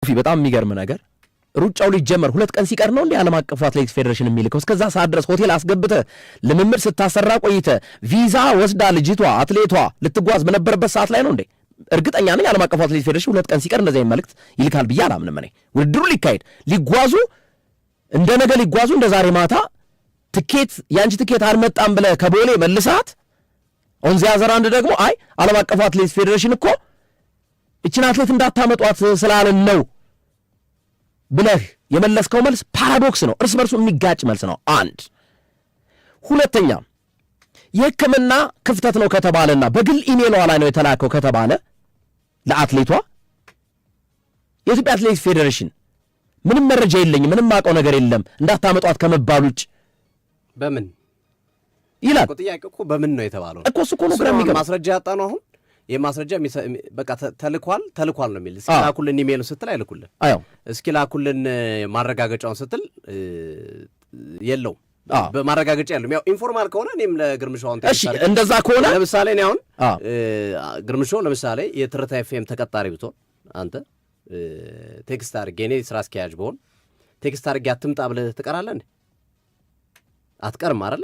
በጣም የሚገርም ነገር፣ ሩጫው ሊጀመር 2 ቀን ሲቀር ነው እንዲ ዓለም አቀፉ አትሌቲክስ ፌዴሬሽን የሚልከው? እስከዛ ሰዓት ድረስ ሆቴል አስገብተህ ልምምድ ስታሰራ ቆይተህ ቪዛ ወስዳ ልጅቷ አትሌቷ ልትጓዝ በነበረበት ሰዓት ላይ ነው እንዴ? እርግጠኛ ነኝ ዓለም አቀፉ አትሌቲክስ ፌዴሬሽን 2 ቀን ሲቀር እንደዚህ አይነት መልእክት ይልካል ብዬ አላምንም። እኔ ውድድሩ ሊካሄድ ሊጓዙ፣ እንደ ነገ ሊጓዙ፣ እንደ ዛሬ ማታ ትኬት የአንቺ ትኬት አልመጣም ብለህ ከቦሌ መልሳት፣ on the other hand ደግሞ አይ ዓለም አቀፉ አትሌቲክስ ፌዴሬሽን እኮ እችን አትሌት እንዳታመጧት ስላለን ነው ብለህ የመለስከው መልስ paradox ነው፣ እርስ በርሱ የሚጋጭ መልስ ነው። አንድ። ሁለተኛ፣ የሕክምና ክፍተት ነው ከተባለና በግል ኢሜሏ ላይ ነው የተላከው ከተባለ ለአትሌቷ፣ የኢትዮጵያ አትሌቲክስ ፌዴሬሽን ምንም መረጃ የለኝም፣ ምንም አውቀው ነገር የለም እንዳታመጧት ከመባል ውጭ በምን ይላል። ጥያቄ እኮ በምን ነው የተባለው? እኮ እሱ እኮ ነው ግራ የሚገባው። ማስረጃ ያጣ ነው። አሁን የማስረጃ በቃ ተልኳል ተልኳል ነው የሚል። እስኪ ላኩልን ኢሜሉን ስትል አይልኩልን። እስኪ ላኩልን ማረጋገጫውን ስትል የለውም። በማረጋገጫ የለውም። ያው informal ከሆነ እኔም ለግርምሾ አሁን እሺ እንደዛ ከሆነ ለምሳሌ እኔ አሁን ግርምሾ ለምሳሌ የትርታ ኤፍኤም ተቀጣሪ ብትሆን፣ አንተ text አድርጌ፣ እኔ ስራ አስኪያጅ ብሆን text አድርጌ አትምጣ ብለህ ትቀራለህ እንዴ? አትቀርም አይደለ?